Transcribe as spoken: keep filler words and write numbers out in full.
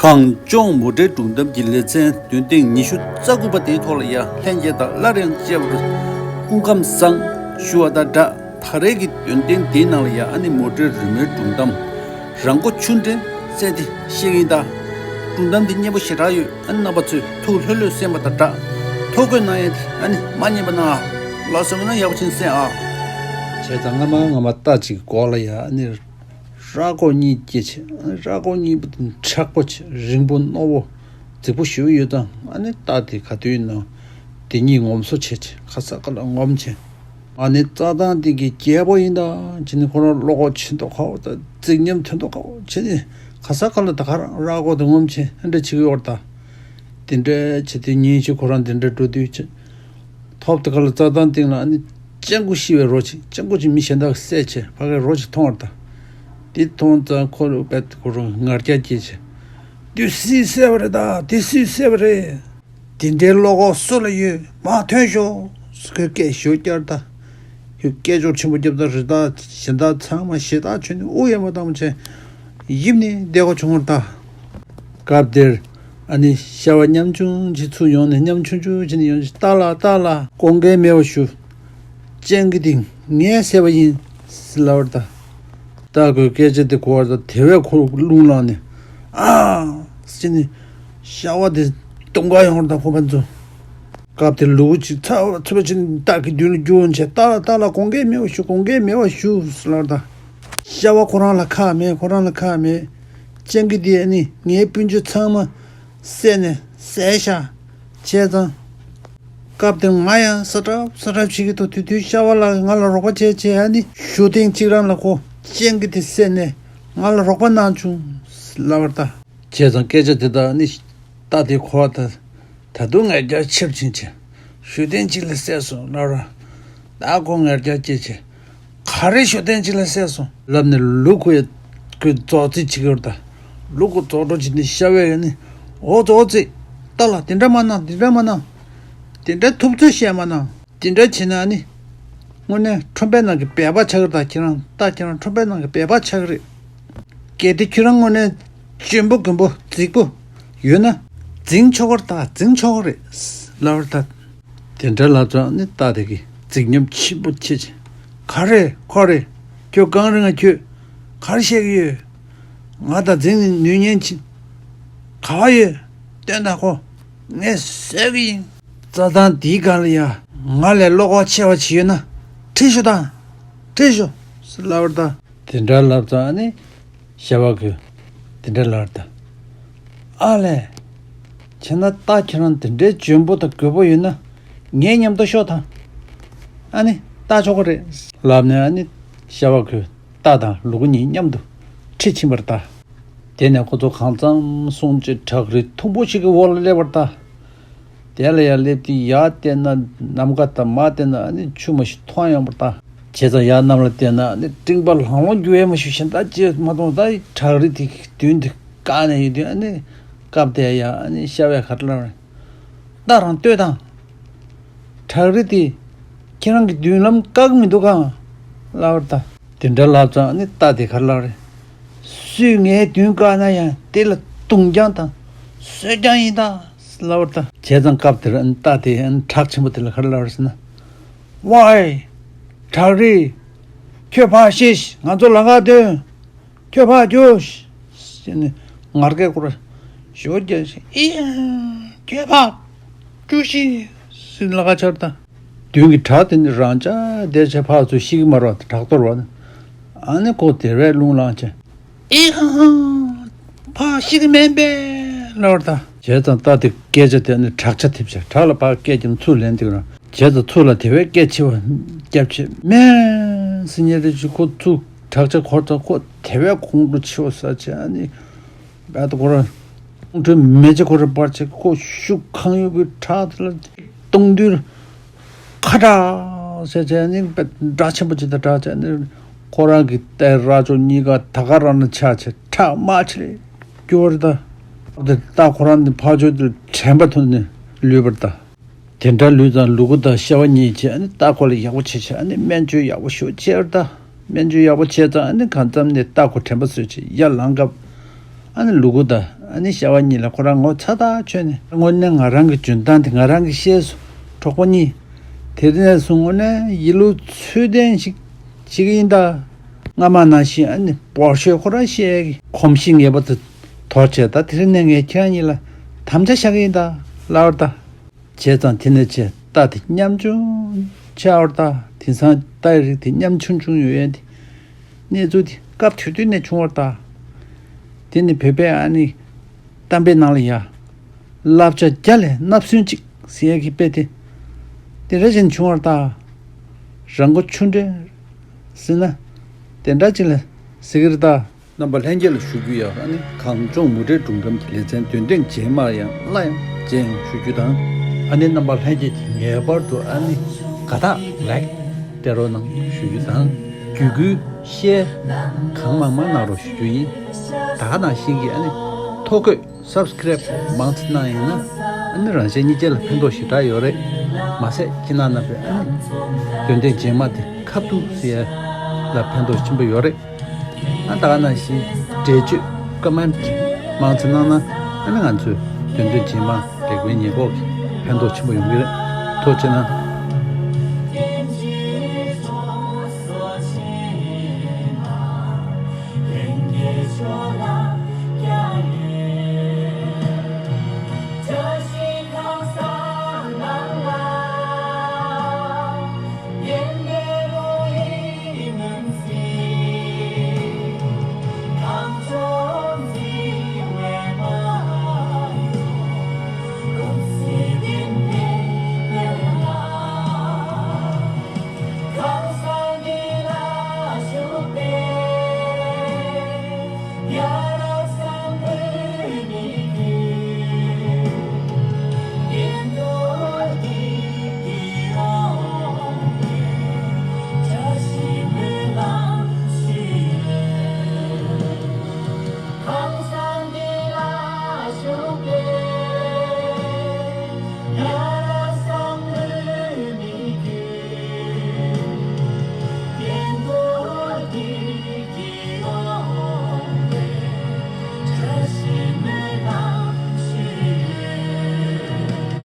གངས་ལྗོངས་མོ་ཊའི་སྒྲུང་གཏམ་གྱི་ལེ་ཚན་འདོན་ཐེངས་ཉི་ཤུ་རྩ་དགུ་པ་དེའི་ཐོག་ལ་ཡང་ལྷན་རྒྱས་དང་སླར་ཡང་མཇལ་བར་སྐུ་ཁམས་བཟང་ཞུ་བ་དང་སྦྲགས། ད་རེས་ཀྱི་འདོན་ཐེངས་དེའི་ནང་ལ་ཡང་ཨ་ནི་མོ་ཊའི་རི་མོའི་སྒྲུང་གཏམ་རང་མགོ་ཆུ་འདྲེན་ཟེར་དེ་བཤད་ཀྱི་ཡིན་ད། སྒྲུང་གཏམ་འདི་སྙན་པོ་ཞེ་དྲག་ཡོད། ཨ་ནི་རྣམ་པ་ཚོས་ཐུགས་ལྷོད་ལྷོད་གསན་པ་དང་སྦྲགས། ཐོ་འགོད་གནང་ཡས་དེ་ཨ་ནི་མ་ཉན་པ་གནང་ཨ། ལགས་སོ། ན་ཡག་པོ་བྱིན་གསན་ཨ། བྱས་ཙང་སྔ་མ་སྔ་མ་རྟ་གཅིག་གི་མགོ་ལ་ཡང་ཨ་ནི་ར་མགོ་གཉིས་སྐྱེས་བྱས། ཨ་ནི་ར་མགོ་གཉིས་པོ་དེ་མཁྲེགས་པོ་བྱས། རིང་པོ་རྣོ་བོ་རྫིག་པོ་ཞེ་པོ་ཡོད་ཙང་། ཨ་ནི་རྟ་དེ་ག་དུས་ཡིན་ནའང་དེ་གཉིས་ངོམ་སོ་བྱས་བྱས། ཁ་ས་ཁ་ལ་ངོམ་བྱས། ཨ་ནི་རྩྭ་ཐང་དེ་གི་རྒྱལ་པོ་ཡིན་ད་བྱས་ནས་ཁོ་རང་བློ་ཁོག་ཆེ་མདོག་ཁ་པོ་དང་རྫིག་ཉམས་ཐོན་མདོག་ཁ་པོ་བྱས་ནས། ཁ་ས་ཁ་ལ་ད་ག་རང་ར་མགོ་དེ་ངོམ་བྱས་ཨ་འདྲ་བྱེད་ཀྱི་ཡོད་རེད་ད། དེ་འདྲ་བྱས་དེ་ཉིན་ཞིག་ཁོ་རང་དེ་འདྲ་འགྲོ་དུས་བྱས། ཐོབ་དེ་ག་ལ་རྩྭ་ཐང་སྟེང་ལ་ཨ་ནི་སྤྱང་ཀི་ཤི་བའི་རོ་ཅིག་སྤྱང་ཀི་ཅིག་མི་གཞན་དག་གིས་བསད་བྱས་ཕ་གིའི་རོ་ཅིག་མཐོང་བ་རེད་ད། དེ་མཐོང་ཙང་ཁོ་རུ་བེད་ཁོ་རང་ངར་སྐད་སྐྱེས་བྱས། དེ་སུས་བསད་པ་རེད་ད། དེ་སུས་བསད་པ་རེད། དེ་འདྲའི་བློ་ཁོག་སུ་ལ་ཡོད། མར་ཐོན་ཤོག་ཁོས་སྐད་ཞེ་པོ་བསྐྱར་ད། ཁོས་སྐད་ཅོར་ཆེན་པོ་བརྒྱབ་ད། རི་དྭགས་གཞན་དག་ཚང་མ་ཞེད་སྣང་བྱས་ནས་དབུགས་ཡལ་མ་བཏང་བ་བྱས། ཡིབ་ནས་བསྡད་དགོས་བྱུང་བ་རེད་ད། སྐབས་དེར་ཨ་ནི་ཤ་བ་ཉམ་ཆུང་ཅིག་ཚུར་ཡོང་ནས་ཉམ་ཆུང་ཆུང་བྱས་ནས་ཡོང་ཞིག་རྟ་ལགས་རྟ་ལགས་དགོངས་འགལ་མེད་པ་ཞུ། སྤྱང་ཀི་དེ་ངས་བསད་པ་ཡིན་ཟེར་ལབ་པ་རེད་ད། རྟ་ཁོའི་སྐད་ཆ་དེ་གོ་བ་རེད་ད། དེ་བས་ཁོ་རླུང་ལངས་ནས་ཨ་ཟེར་ནས་ཤ་བ་དེ་རྡུང་ག་ཡོང་བ་རེད་ད་ཁོ་ཕན་ཚུན། སྐབས་དེར་ལུ་གུ་ཅིག་ཚ་བ་ཚ་བ་བྱས་ནས་རྟ་གི་མདུན་ལ་རྒྱུག་འོང་བྱས། རྟ་ལགས་རྟ་ལགས་དགོངས་འགལ་མེད་པ་ཞུ། དགོངས་འགལ་མེད་པ་ཞུ་ཟེར་ལབ་པ་རེད་ད། ཤ་བ་ཁོ་རང་ལ་ཁག་མེད། ཁོ་རང་ལ་ཁག་མེད། སྤྱང་ཀི་དེ་ཨ་ནི་ངའི་སྤུན་མཆེད་ཚང་མ་བསད་ནས་བསད་བཞག་བྱས་ཙང་། སྐབས་དེར་ང་ཡང་ས་ཁྲ་ས་ཁྲ་བྱེད་ཀྱི་འདུག་དེ་དུས་ཤ་བ་ལགས་ང་ལ་རོགས་པ་བྱས་བྱས་ཨ་ནི་གཞུ་ཐེངས་གཅིག་རང་ལ་ཁོ་སྤྱང་ཀི་དེ་བསད་ནས་ང་ལ་རོགས་པ་གནང་བྱུང་ལབ་པ་རེད་ད། བྱས་ཙང་སྐད་ཆ་དེ་དག་ཨ་ནི་རྟ་དེ་གོ་བ་ད། ད་དུང་ངར་སྐད་ཆེར་ཕྱིན་བྱས། གཞུ་ཐེངས་གཅིག་ལ་བསད་སོང་ལབ་ར། ད་ཁོ་ངར་སྐད་སྐྱེས་བྱས། ག་རེ་གཞུ་ཐེངས་གཅིག་ལ་བསད་སོང་ལབ་ནས་ལུ་གུ་ཡ་ཁོས་རྫོག་རྩིས་བྱེད་ཀྱི་ཡོད་རེད་ད། ལུ་གུ་རྫོག་འགྲོ་བྱེད་ནས་ཤ་བས་ཡ་ནི། འོ་རྫོག་རྩིས། རྟ་ལགས་དེ་འདྲ་མ་གནང་། དེ་འདྲ་མ་གནང་། དེ་འདྲ་ཐུབ་ཚོད་བཤད་མ་གནང་། དེ་འདྲ་བྱས་ན་ཨ་ནི། དངོས་གནས་ཁྲོམ་པའི་ནང་གི་སྦལ་པ་ཆགས་ཀྱི་རེད་ད། ཁྱེད་རང་རྟ་ཁྱེད་རང་ཁྲོམ་པའི་ནང་གི་སྦལ་པ་ཆགས་ཀྱི་རེད། གལ་ཏེ་ཁྱོད་རང་དངོས་གནས་འཇོན་པོ་རྒན་པོ་རྫིག་པོ་ཡོད་ན་འཛིང་ཆོག་གི་རེད་ད། འཛིང་ཆོག་གི་རེད་ལབ་རེད་ད། དེ་འདྲ་ལབ་ཙང་ནི་རྟ་དེ་གིས་རྫིག་ཉམས་ཆེན་པོ་སྐྱེས་བྱས། ག་རེ་ག་རེ། ཁྱོད་གངས་རི་ང་ཁྱོད་ག་རེ་བཤད་ཀྱི་ཡོད། ང་ད་འཛིང་ནུས་ཉན་ཆེ་ག་བ་ཡོད། སྟོན་དང་ཁོ་ངས་བཟོས་ཀྱི་ཡིན། རྩྭ་ཐང་འདིའི་སྒང་ལ་ཡ་ང་ལས་བློ་ཁོག་ཆེ་བ་ཅིག་ཡོད་ན་ཁྲིད་ཤོག་དང་། ཁྲིད་ཤོག་ཟེར་ལབ་པ་རེད་ད། དེ་འདྲ་ལབ་ཙང་ཨ་ནི་ཤ་བ་ཁོས་དེ་འདྲ་ལབ་པ་རེད་ད། ཨ་ལས། བྱས་ན་རྟ་ཁྱེད་རང་དེ་འདྲའི་འཇོན་པོ་དང་རྒོད་པོ་ཡོད་ན་ངའི་མཉམ་དུ་ཤོག་དང་། ཨ་ནི་རྟ་ཆོག་གི་རེད་ལབ་ནས་ཨ་ནི་ཤ་བ་ཁོས་རྟ་དང་ལུ་གུ་གཉིས་མཉམ་དུ་ཁྲིད་ཕྱིན་པ་རེད་ད། དེ་ནས་ཁོ་ཚོ་གང་འཚམ་སོང་རྗེས་བྲག་རི་མཐོན་པོ་ཞིག་གི་འོག་ལ་སླེབས་པ་རེད་ད། དེ་ལ་ཡར་སླེབས་དུས་ཡར་བལྟས་ན་ནམ་མཁའ་དང་མར་བལྟས་ན་ཨ་ནི་ཆུ་མ་ཞིག་མཐོང་ཡོང་བ་རེད་ད། བྱས་ཙང་ཡར་གནམ་ལ་བལྟས་ན་ཨ་ནི་སྤྲིན་པ་ལྷང་ལྷང་རྒྱུ་ཡས་མ་ཞིག་གཞན་དག་ཅིག་མ་མཐོང་། ད་བྲག་རི་དེ་མདུན་དུ་བཀག་ནས་ཡོད་དུས་ཨ་ནི་སྐབས་དེ་ཡར་ཨ་ནི་ཤ་བས་ག་རེ་ལབ་རེད། རྟ་རང་ལྟོས་དང་། བྲག་རི་དེ་ཁྱེད་རང་གི་མདུན་ལམ་བཀག་མི་འདུག་གམ་ལབ་པ་རེད་ད། དེ་འདྲ་ལབ་ཙང་ཨ་ནི་རྟ་དེ་ག་རེ་ལབ་རེད། སུས་ངའི་མདུན་བཀག་ན་ཡང་དེ་ལ་རྡུང་རྐྱང་དང་གསོད་རྐྱང་ཡིན་ད་ལབ་པ་རེད་ད། བྱས་ཙང་སྐབས་དེར་ཨ་ནི་རྟ་དེ་ཨ་ནི་བྲག་ཆེན་པོ་དེ་ལ་ག་རེ་ལབ་རེད་ཟེར་ན། ཝའི། བྲག་རི། ཁྱོད་ཕར་ཤེས་ཤིག་ང་ཚོ་ལམ་ཁ་སྟོན། ཁྱོད་ཕར་རྒྱུགས་ཤིག་ཟེར་ནས་ངར་སྐད་ཁོ་རང་ཞོ་རྒྱག་ཤིག་ཨི་ཡ། ཁྱོད་ཕར་རྒྱུགས་ཤིག་ཟེར་ལ་ཁ་ཆར་དང་། མདུན་གྱི་བྲག་དེ་ནི་རང་ཅག་བསྡད་བྱས་ཕར་ཚུར་ཤེས་ཀྱི་མ་རེད་པ། བྲག་གཏོར་བ་ནི། ཨ་ནི་ཁོ་དེ་བས་རླུང་ལངས་བྱས། ཨི་ཧ་ཧ། ཕར་ཤེས་ཀྱི་མེད་པས་ལབ་པ་རེད་ད། བྱས་ཙང་རྟ་དེ་སྐད་ཆ་དེ་ནི་བྲག་ཆ་ཐེབས་བྱས་བྲག་ལ་ཕར་སྐད་ཀྱང་ཚུར་ལན་དེ་རང་བྱས་ཙང་ཚུར་ལ་དེ་བས་སྐད་ཆེ་བ་བརྒྱབ་བྱས་མེ་སི་ཉེ་རེ་ཅིག་ཁོ་ཚུར་བྲག་ཆ་འཁོར་ཙང་ཁོ་དེ་བས་ཁོང་ཁྲོ་ཆེ་བ་ཟ་བྱས། ཨ་ནི་རྦད་དེ་ཁོ་རང་ཁོང་ཁྲོའི་མེ་ལྕེ་ཁོ་རང་འབར་བྱས་ཁོ་ཤུགས་གང་ཡོད་ཀྱིས་བྲག་དེ་ལ་གཏོང་དུས། ཁ་གྲག་ཟེར་བྱས་ནི་སྒྲ་ཆེན་པོ་ཅིག་དང་གྲགས་བྱས་ནི། ཁོ་རང་གི་རྟའི་རྭ་ཅོ་གཉིས་ཀ་ད་ག་རང་ན་ཆག་བྱས་ཁྲག་དམར་ཆེ་རེ་སྐྱུར་བ་རེད་ད། དེ་རྟ་ཁོ་རང་ནི་ཕར་ཕྱོགས་དེ་དྲན་པ་ཐོན་ནས་ལུས་པ་རེད་ད། དེ་འདྲ་ལུས་ཙང་ལུ་གུ་དང་ཤ་བ་གཉིས་བྱས་ནི་རྟ་ཁོ་ལ་ཡག་པོ་བྱས་བྱས་ནི་སྨན་བཅོས་ཡག་པོ་ཞེ་པོ་བྱས་པ་རེད་ད། སྨན་བཅོས་ཡག་པོ་བྱས་ཙང་ཨ་ནི་གང་འཚམ་ནས་རྟ་ཁོ་དྲན་པ་གསོས་བྱས་ཡར་ལངས་སྐབས། ཨ་ནི་ལུ་གུ་དང་ ཨ་ནི་ཤ་བ་གཉིས་ལ་ཁོ་རང་ངོ་ཚ་ཐག་ཆོད་ནས། དངོས་གནས་ང་རང་གི་འཇོན་ཐང་དེ་ང་རང་གིས་ཤེས་སོང་། གྲོགས་པོ་གཉིས། དེ་ནས་བཟུང་དངོས་གནས་ཡིད་བློ་ཚོད་ལྡན་ཞིག་བྱེད་ཀྱི་ཡིན་ད། སྔ་མ་ནང་བཞིན་ཨ་ནི་སྤོ་ཤོད་ཁོ་རང་བཤད་ཀྱི་གོམས་གཤིས་ངན་པ་དེ་དོར་བྱས། ད་དེ་རིང་ནས་ངས་ཁྱེད་རང་གཉིས་ལ་དམ་བཅའ་བཞག་གི་ཡིན་ད་ལབ་པ་རེད་ད། བྱས་ཙང་དེ་ནས་བྱས་རྟ་དེ་ཉམ་ཆུང་ཆགས་པ་རེད་ད། དེང་སང་རྟའི་རིགས་དེ་ཉམ་ཆུང་ཆུང་ཡོད་ཡ་དེ། གནས་ཚུལ་དེ་སྐབས་དེ་དུས་ནས་བྱུང་བ་རེད་ད། དེ་ནི་བོད་པས་ཨ་ནི་གཏམ་དཔེ་ནང་ལ་ཡ། བསླབ་བྱ་བརྒྱ་ལས་བརྣབ་སེམས་གཅིག་ཟེར་ཡ་གི་དཔེ་དེ། དེ་འདྲ་བཞིན་བྱུང་བ་རེད་ད། རང་མགོ་ཆུང་འདྲ་ཟེར་ན། དེ་འདྲ་ཅིག་ལ་ཟེར་གི་རེད་ད། རྣམ་པ་ལྷན་རྒྱས་ལ་ཞུ་རྒྱུ་ཡ། ཨ་ནི་གངས་ལྗོངས་མུ་འབྲེལ་སྒྲུང་གཏམ་གྱི་ལེ་ཚན་འདོན་ཐེངས་རྗེས་མར་ཡང་སླར་ཡང་མཇལ་ཡོང་ཞུ་རྒྱུ་དང་། ཨ་ནི་རྣམ་པ་ལྷན་རྒྱས་ཀྱིས་ངེས་པར་དུ་ཨ་ནི་དགའ་རྟགས་ལའིཀ་སྤྲད་རོགས་གནང་ཞུ་རྒྱུ་དང་། བརྒྱུད་སྐུལ་ཤེར་གང་མང་མང་གནང་རོགས་ཞུ་རྒྱུ་ཡིན། ད་ག་ནང་བཞིན་གྱི་ཨ་ནི་ཐོ་འགོད་སབ་སི་ཀེ་རེབ་མང་ཙམ་གནང་ཡིན་ན། ཨ་ནི་རང་གཞན་གཉིས་ཀ་ལ་ཕན་ཐོགས་ཞེ་དྲག་ཡོད་རེད། མ་ཟད་ཁྱེད་རྣམ་པས་ཨ་ནི་འདོན་ཐེངས་རྗེས་མ་དེ་ཁ་ཐུག་ཟེར་ཡ་ལ་ཕན་ཐོགས་ཆེན་པོ་ཡོད་རེད། ཨ་ད་ག་ནང་བཞིན་འགྲེལ་བརྗོད་ཀོ་མེན་ཊི་མང་ཙམ་གནང་ན། ཨ་ནི་ང་ཚོས་འདོན་ཐེངས་རྗེས་མ་ལེགས་སྤེལ་ཉེས་འགོག་གི་ཕན་ཐོགས་ཆེན་པོ་ཡོང་གི་རེད། ཐུགས་རྗེ་གནང་།